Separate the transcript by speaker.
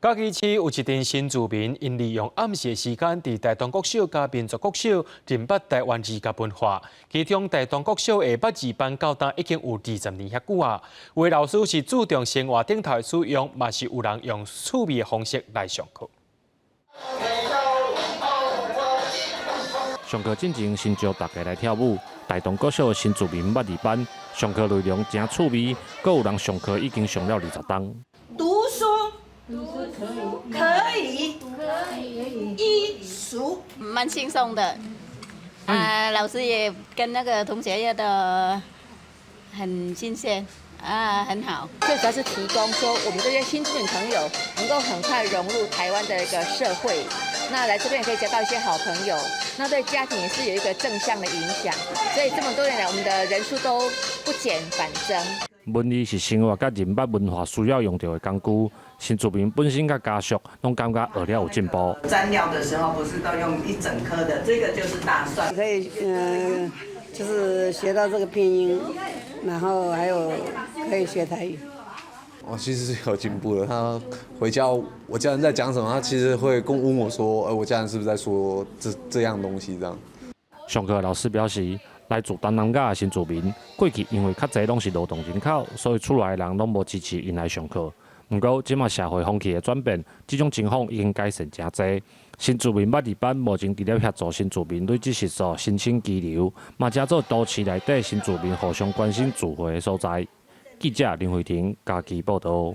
Speaker 1: 嘉義市有一陣新住民，𪜶利用暗時的時間，佇大同國小佮民族國小認捌台灣字佮文化。其中大同國小的捌字班到今已經有20年遐久啊。有的老師是注重生活頂頭的使用，嘛是有人用趣味的方式來上課。
Speaker 2: 上課進前先招大家來跳舞。大同國小的新住民捌字班上課內容誠趣味，閣有人上課已經上了20冬。
Speaker 3: 讀書。可以，可以，醫書，
Speaker 4: 蠻輕鬆的。啊，老師也跟那個同學也都很新鮮，啊，很好。
Speaker 5: 最主要是提供說，我們這些新住民朋友能夠很快融入台灣的一個社會，那來這邊也可以交到一些好朋友，那對家庭也是有一個正向的影響。所以這麼多年來，我們的人數都不減反增。
Speaker 2: 文字是生活佮認捌文化需要用著的工具。新住民本身佮家屬攏感覺學了有進步。
Speaker 6: 蘸料的時候不是都用一整顆的，這個就是大蒜。
Speaker 7: 可以，就是學到這個拼音，然後還有可以學台語。
Speaker 8: 我其實是有進步的。他回家，我家人在講什麼，他其實會跟問我說：“我家人是不是在說這樣東西？”這樣。
Speaker 2: 上課老師表示，來自東南亞的新住民，過去因為較濟攏是勞動人口，所以厝內的人攏無支持𪜶來上課。毋過，這馬社會風氣的轉變，這種情況已經改善誠濟。新住民捌字班目前除了協助新住民累積習數、申請居留，嘛成做都市內底新住民互相關心聚會的所在。記者林慧婷嘉義報導。